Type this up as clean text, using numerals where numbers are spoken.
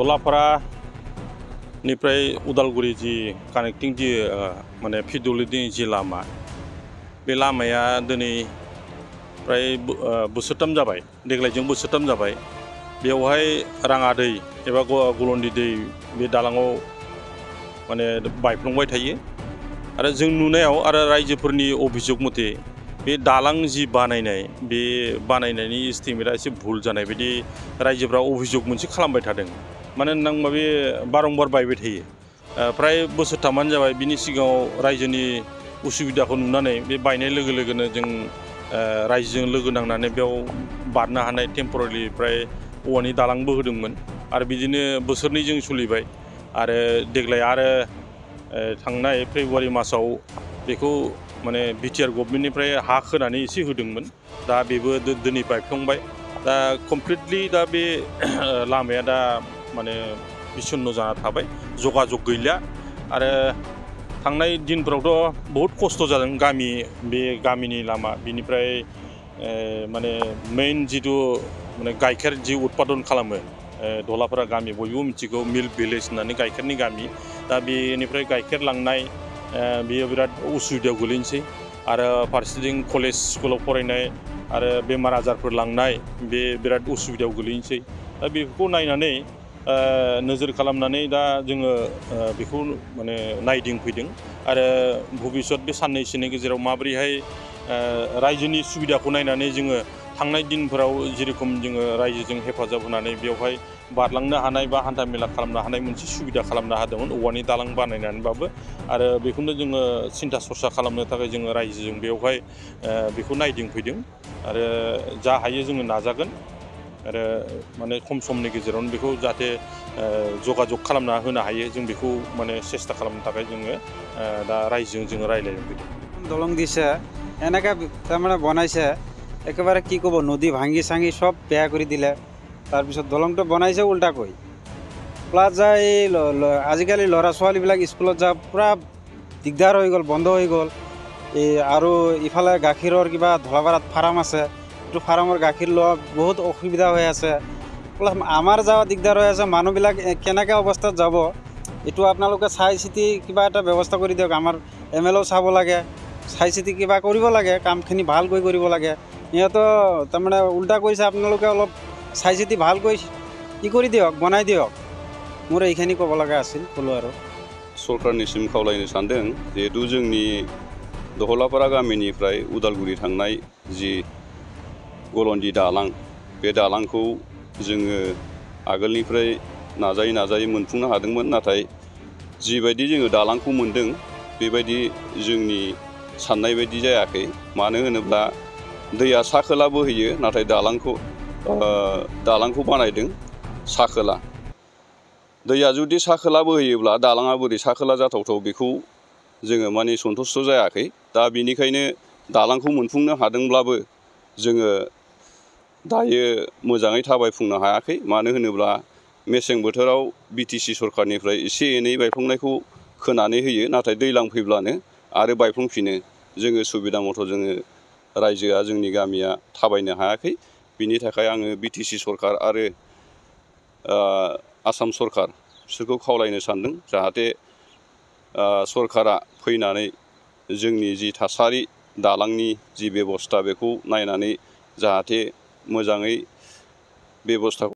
धलापारा निफ्राय उदालगुरि जी कानेक्टिं जी माने पिडब्लिउडी जी लामा बे लामाया दिनै प्राय बोसोरथाम जाबाय देग्लायजों बोसोरथाम जाबाय बेवहाय राङा दै एबा गलन्दि दै बे दालाङाव माने बायफ्लंबाय थायो आरो जों नुनायाव आरो रायजोफोरनि अभियोग मथे बे दालां जि बानायनाय बे बानायनायनि एस्टिमेटआ एसे भुल जानाय बायदि रायजोफ्रा अभियोग मोनसे खालामबाय थादों मानो होनना बे बारंबार बायबाय थायो प्राय बोसोरथामानो जाबाय बिनि सिगाङाव रायजोनि उसुबिदाखौ नुनानै बे बायनाय लोगो लोगोनो जों रायजोजों लोगो नांनानै बेयाव बारनो हानाय टेम्परारि प्राय औवानि दालांबो होदोंमोन आरो बिदिनो बोसोरनैजों सोलिबाय आरो देग्लाय आरो थांनाय फेब्रुवारि मासाव बेखौ माने बिटिआर गभर्नमेन्टनिफ्राय हा खोनानै एसे होदोंमोन दा बेबो दिनै बायफ्लंबाय दा कमप्लिटलि दा बे लामाया दा माने बिसन्न जाना थाबाय जगाजग गैला आरो थांनाय दिनफोरावथ' बहुद खस्थ' जादों बे गामिनि लामा बिनिफ्राय माने मेइन जिथु माने गाइखेर जि उत्पादन खालामो धलापारा गामि बयबो मिथिगौ मिल्क भिलेज होननानै गाइखेरनि गामि दा बेनिफ्राय गाइखेर लांनाय बेयो बिराद उसुबिदायाव गोलैनोसै आरो फारसेथिं कलेज स्कुलाव फरायनाय आरो बेमार आजारफोर लांनाय बे बिराद उसुबिदायाव गोलैनोसै दा बेफोरखौ नायनानै नोजोर खालामनानै दा जोङो बेखौ माने नायदिंफैदों आरो भबिष्यत बे साननैसोनि गेजेराव माबोरैहाय रायजोनि सुबिदाखौ नायनानै जोङो थांनाय दिनफोराव जेरेखम जोङो रायजोजों हेफाजाब होनानै बेवहाय बारलांनो हानाय बा हान्था मेला खालामनो हानाय मोनसे सुबिदा खालामनो हादोंमोन औवानि दालां बानायनानैबाबो आरो बेखौनो जोङो सिन्था सरसा खालामनो थाखाय जोङो रायजोजों बेवहाय बेखौ नायदिंफैदों आरो जा हायो जोङो नाजागोन आरो माने खम समनि गेजेरावनो बेखौ जाहाथे जगाजग खालामना होनो हायो जों बेखौ माने চেষ্টা खालामनो थाखाय जोङो दा रायजोजों जोङो रायज्लायनो फैदों দলং দিছে এনেকৈ তাৰমানে বনাইছে একেবাৰে কি ক'ব নদী ভাঙি চাঙি সব বেয়া কৰি দিলে তাৰপিছত দলংটো বনাইছে উল্টাকৈ প্লাছ যায় আজিকালি ল'ৰা ছোৱালীবিলাক স্কুলত যা পূৰা দিগদাৰ হৈ গ'ল বন্ধ হৈ গ'ল আৰু ইফালে গাখীৰৰ কিবা ধলাপাৰাত ফাৰ্ম আছে এইটো ফাৰ্মৰ গাখীৰ লোৱা বহুত অসুবিধা হৈ আছে প্লাছ আমাৰ যাওয়া দিগদাৰ হৈ আছে মানুহবিলাক কেনেকৈ অৱস্থাত যাব এইটো আপোনালোকে চাই চিতি কিবা এটা ব্যৱস্থা কৰি দিয়ক আমাৰ MLA চাব লাগে চাই চিতি কিবা কৰিব লাগে কামখিনি ভালকৈ কৰিব লাগে ইহঁতো তাৰমানে উল্টা কৰিছে আপোনালোকে অলপ চাই চিতি ভালকৈ কি কৰি দিয়ক বনাই দিয়ক মোৰ এইখিনি ক'ব লগা আছিল ক'লো আৰু सरकारनिसिम खावलायनो सानदों जिहेतु जोंनि धलापारा गामिनिफ्राय उदालगुरि थांनाय जि गलन्दि दालां बे दालांखौ जोङो आगोलनिफ्राय नाजायै मोनफुंनो हादोंमोन नाथाय जिबायदि जोङो दालांखौ मोन्दों बेबायदि जोंनि साननाय बायदि जायाखै मानो होनोब्ला दैया सा खोला बोहैयो नाथाय दालांखौ बानायदों सा खोला दैया जुदि सा खोला बोहैयोब्ला दालाङा बोरै सा खोला जाथावथाव बेखौ जोङो माने सन्तुष्ट जायाखै दा बेनिखायनो दालांखौ मोनफुंनो हादोंब्लाबो जोङो दायो मोजाङै थाबायफुंनो हायाखै मानो होनोब्ला मेसें बोथोराव BTC सरकारनिफ्राय एसे एनै बायफ्लंनायखौ खोनानै होयो नाथाय दैज्लां फैब्लानो आरो बायफ्लंफिनो जोङो सुबिदा मथ' जोङो रायजोआ जोंनि गामिया थाबायनो हायाखै बिनि थाखाय आङो BTC सरकार आरो आसाम सरकार बिसोरखौ खावलायनो सानदों जाहाथे सरकारा फैनानै जोंनि जि थासारि दालांनि जि बेबस्था बेखौ नायनानै जाहाथे मोजाङै बेबस्थाखौ